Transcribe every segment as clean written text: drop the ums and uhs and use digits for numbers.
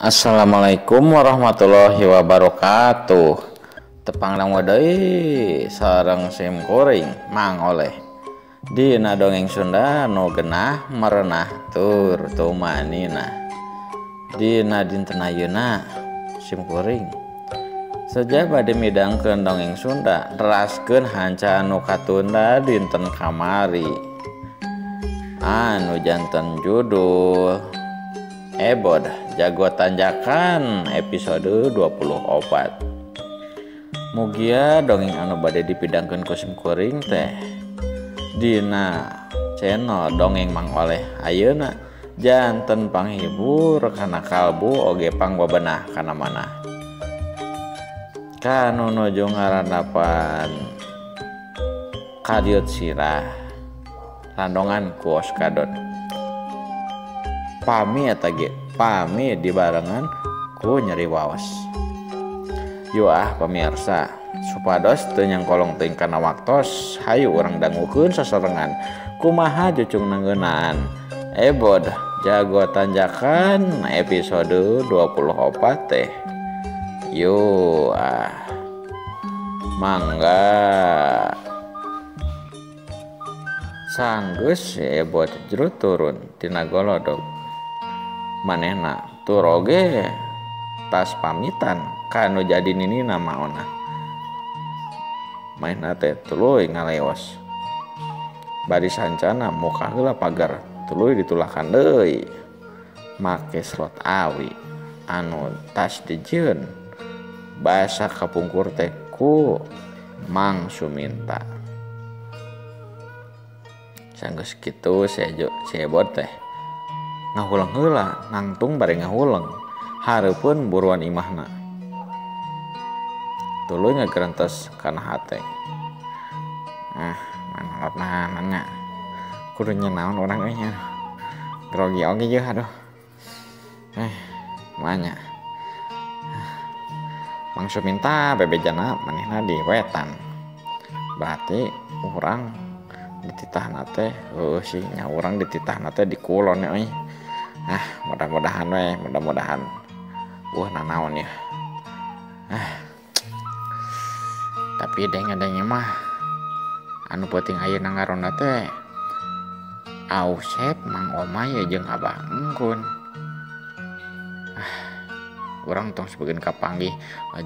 Assalamualaikum warahmatullahi wabarakatuh. Tepang dangu deui sareng sim kuring Mang Oleh. Dina dongeng Sunda nu genah merenah tur tumanina. Dina dinten ayeuna sim kuring seja bade midangkeun dongeng Sunda neraskeun hanca anu katunda dinten kamari. Anu janten judul Ebod Jago Tanjakan episode 24. Mugia dongeng anu bade dipidangkeun ku sim kuring teh dina channel Dongeng Mang Oleh ayeuna janten panghibur kana kalbu oge pangbebenah kana manah. Kanu nuju ngarandapan kadiut sirah randongan ku Oskadon. Pami eta ge, pami dibarengan ku nyeri waos. Yo ah pamirsa, supados teu nyangkolong teuing kana waktos, hayu urang dangukeun sasarengan kumaha jucung nanggeunaan Ebod Jago Tanjakan episode 24 teh. Yo ah, mangga. Sanggeus si Ebod jero turun tina golodog. Manehna tur oge tas pamitan kanu jadi ninina maona. Manehna teh tuluy ngaleos. Bari sancana muka heula pagar tuluy ditulakan deui. Make slot awi anu tas dijieun basa kapungkur teh ku Mang Suminta. Sanggeus kitu si Ebod teh ngahuleng heula nangtung bari ngahuleng hareupeun buruan imahna. Tuluy ngagerentes kana hate. Ah, manalotna nya. Kudu naon urang euy nya. Grogi oge jeung aduh. Manya. Mang Suminta bebejana manehna di wetan. Berarti urang dititahna teh heueuh sih nya urang dititahna teh di kulon euy. Ah, mudah-mudahan we, mudah-mudahan. Wah, nanaon ya. Ah. Tapi denge-denge mah anu penting ayeuna ngaronda teh Ausep, Mang Omay jeung Abah Engkun. Ah, urang tong sebagian kapanggih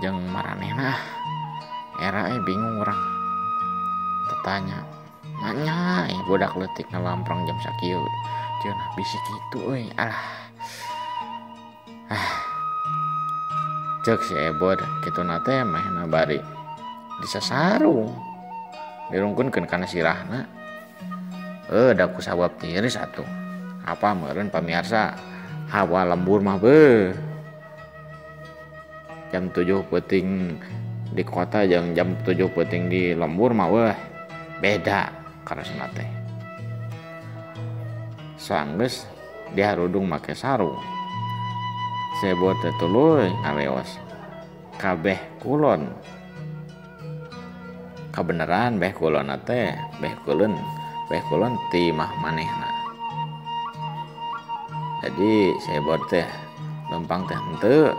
jeung maranehna. Era bingung urang. Tetanya, manya budak leutik ngalamprang jam sakieu. Cenah bisi kitu euy. Alah. Ah. Ceuk si Ebod kituna teh manehna bari disasarung. Dirungkunkeun kana sirahna. Da ku sabab tiris atuh. Apa meureun pamirsa hawa lembur mah beuh. Jam 7 peuting di kota jeung jam 7 peuting di lembur mah weuh beda karasana teh. Sanggeus diharudung make sarung. Si Ebod teh tuluy ngaleos kabeh kulon. Kabeneran beh kulon teh, beh kulon ti mah manehna. Jadi si Ebod teh lempang teh henteu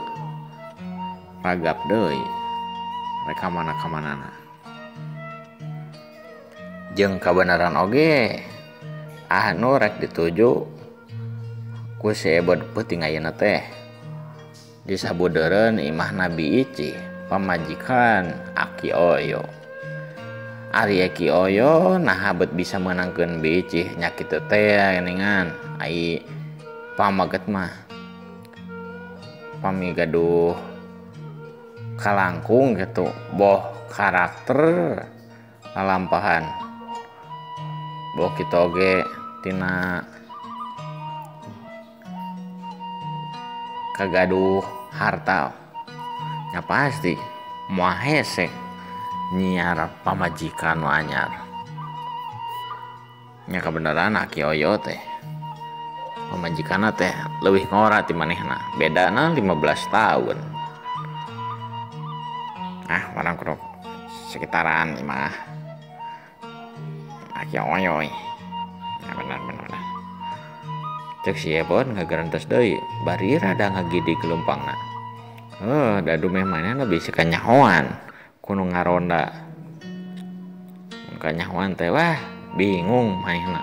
ragap deui rek ka mana-kamanana. Jeung kabeneran oge anu rek dituju ku si Ebod peuting ayeuna teh disabudeureun imah Nabi Ici pamajikan Aki Oyo. Ari Aki Oyo naha bet bisa meunangkeun Bi Icih nya kitu teh geuningan ai pamaget mah pami gaduh kalangkung gitu boh karakter lalampahan boh kitu oge tina kagaduh harta nya pasti moal hese nyiar pamajikan nu anyar. Nya kabeneran Aki Oyo teh pamajikanna teh leuwih ngora ti manehna, bedana 15 tahun. Ah, orang kudu sekitaran imah Aki Oyo. Ya benar. Cek si Ebon ngagarantos deui bari rada ngagidig leumpangna. Heuh, da dumeh manehna bisi kanyahoan ku nu ngaronda. Mun kanyahoan teh wah bingung manehna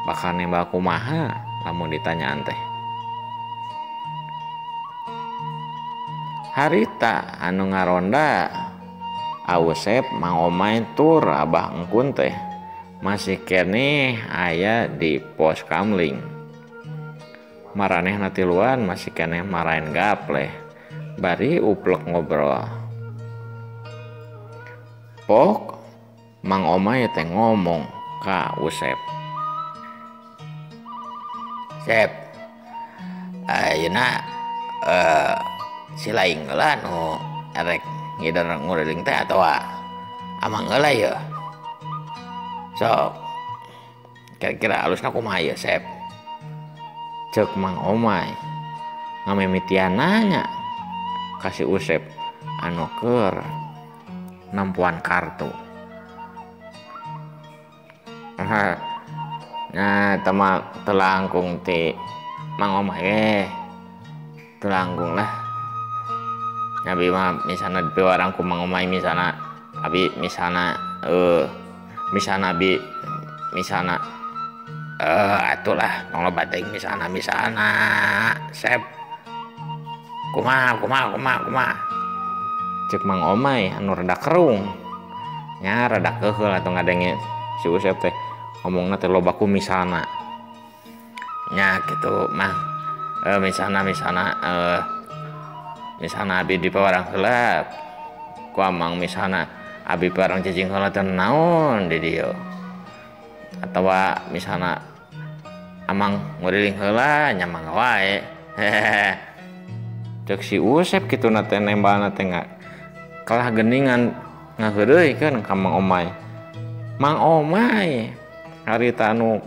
bakal nembak kumaha lamun ditanyaan teh. Harita anu ngaronda Usep, Mang Omay tur Abah Engkun teh masih keneh aya di pos kamling. Maranehna tiluan masih keneh maraen gapleh bari uplek ngobrol. Pok Mang Omay teh ngomong ka Usep. Sep, ayeuna si laing heula nu erek ngider nguriling teh atawa amang heula yeuh. Sok kira-kira alusna kumaha yeuh, Sep? Cek Mang Omay ngamimitian nanya ka si Usep anu keur nempoan kartu. Nah, teu mah teu langkung ti Mang Omay ge. Teu langkung lah. Abi mah misalna dipiwarang ku Mang Omay misalna abi misalna misalna abi misalna atuh lah tong loba teuing misalna misalna Sep. Kumaha kumaha kumaha kumaha. Cek Mang Omay anu rada kerung. Nya rada keuheul atuh ngadenge si Usep teh ngomongna teh loba ku misalna. Nya kitu mah misalna misalna misalna abi dipawarang heula ku amang misalna abi parang cicing heula teh naon di dieu. Atawa misalna amang nguriling heula nya mangga wae. Cek si Usep kituna teh nembalna teh kalah geningan ngaheureuykeun ka Mang Omay. Mang Omay harita anu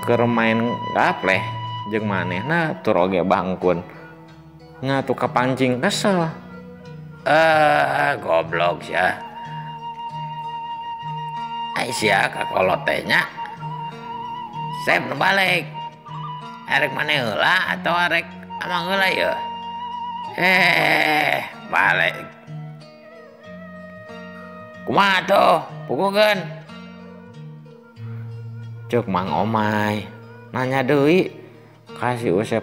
keur main gapleh jeung manehna tur oge bangkun. Ngatuh kapancing kesel. Goblok sia. Ai sia kakolot teh nya. Sep nu balik. Arek maneh heula atawa arek amang heula yeuh? Balik. Kumaha tuh? Pugukeun. Cek Mang Omay nanya deui ka si Usep.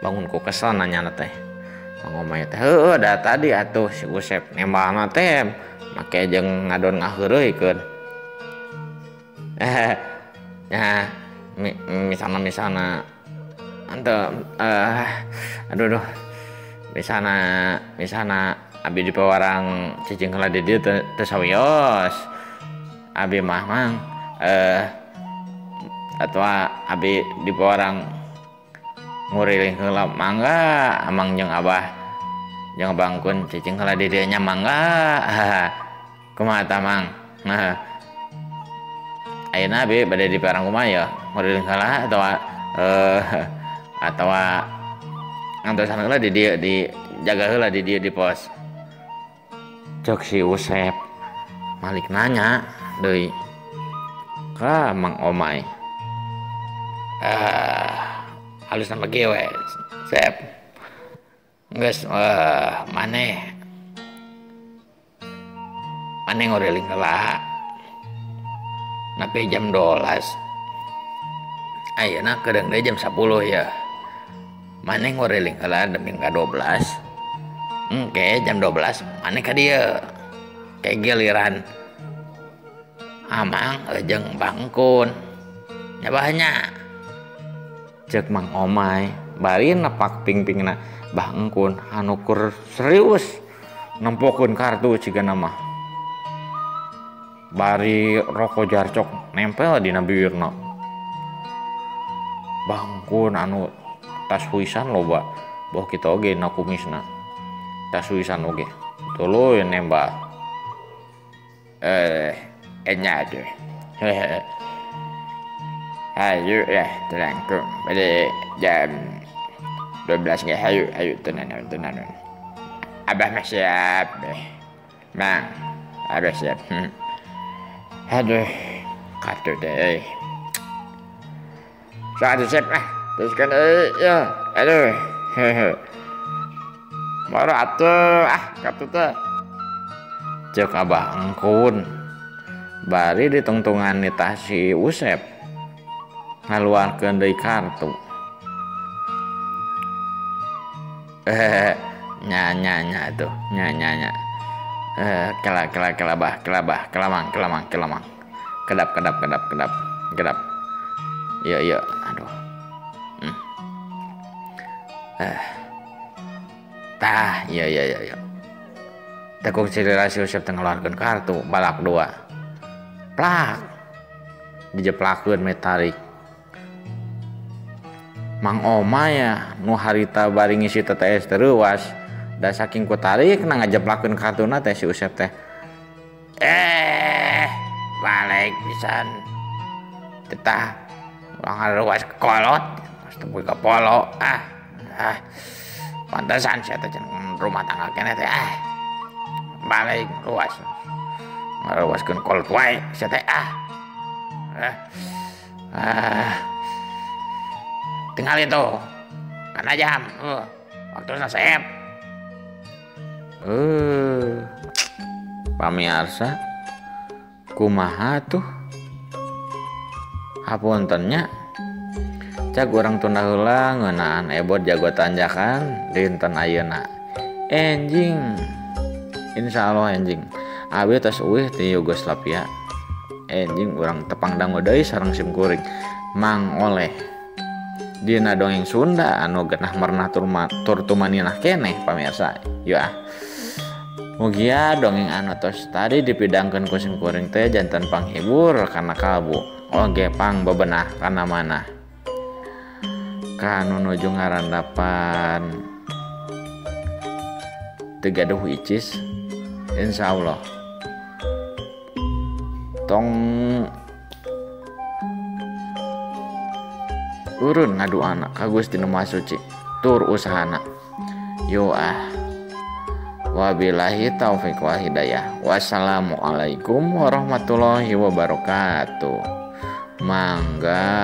Bangun ku kesel nanya teh. Mang Omay teh heueuh da tadi atuh si Usep nembalna teh make jeung ngadon ngaheureuykeun. Ya misalna misalna ante aduh duh misalna misalna abi dipawarang cicing heula di dieu teu sawios. Abi mah mang atawa abi dipawarang nguriling heula mangga amang jeung abah jeung bangkun cicing heula di dieu nya mangga. Kumaha tah Mang? Nah, ayeuna abi bade diparang kumaha yeuh? Nguriling heula atawa atawa ngantosan heula di dieu dijaga heula di dieu di pos. Cek si Usep malik nanya deui ka Mang Omay. Halusna mah kieu we, Sep. Geus maneh maneh nguriling heula nepi jam 12. Ayeuna kedeung deui jam 10 ya. Maneh nguriling heula demi ka 12. Engke jam 12 maneh ka dieu. Ke giliran amang jeung bangkun. Nya bahnya. Cek Mang Omay bari nepak pingpingna Bah Engkun anu keur serius nempokeun kartu cigana mah. Bari rokok jarcok nempel dina bibirna. Bah Engkun anu tas huisan loba boh kitu oge na kumisna. Tas huisan oge tuluy nembak. Enya atuh. Hayu lah terangkum pada jam 12 nggak hayu hayu tenanon tenanon. Abah mah siap, Mang, abah siap. Aduh, kartu deh. Soal siap lah, Teruskan ya. Aduh. Hehe. Baru atuh ah kartu teh. Cek Abah Engkun. Bari ditungtungan nitah si Usep. Ngaluarkeun deui kartu. Nya nya nya tuh, nya nya nya. Kela kela kela bah, kela bah, kelamang kelamang kelamang. Kedap kedap kedap kedap kedap. Iya iya, aduh. Tah, iya iya iya iya. Teh konsiderasi Usep teh ngaluarkeun kartu balak dua. Plak. Dijeplakeun meh tarik. Mang Oma ya nu harita bari ngisi TTS tereuwas. Da saking ku tarik na ngajeplakeun kartuna teh si Usep teh. Balik pisan. Tetah ulah ngaruas kolot, geus teu ka polo. Ah. Pantesan sia teh rumah tangga keneh teh ah. Balik ruas. Ngaruaskeun kolot wae sia teh ah. Tinggal itu. Kana jam. Waktuna seep. Pamiarsa kumaha tuh hapuntennya cag urang tunda heula ngeunaan ebot jago tanjakan dinten ayeuna enjing insyaallah enjing abi tos euih ti Yugoslavia enjing urang tepang dangu deui sareng simkuring Mang Oleh dina dongeng Sunda anu genah merenah tur tumaninah keneh pamirsa yeuh ah. Mugia dongeng anu tos tadi dipidangkeun ku simkuring teh janten panghibur kana kalbu oge pang bebenah kana manah kanu nuju ngarandapan teu gaduh icis insyaallah tong urun ngaduana ka Gusti Nu Maha Suci tur usahana yo ah. Wabillahi taufik wal hidayah. Wassalamualaikum warahmatullahi wabarakatuh. Mangga.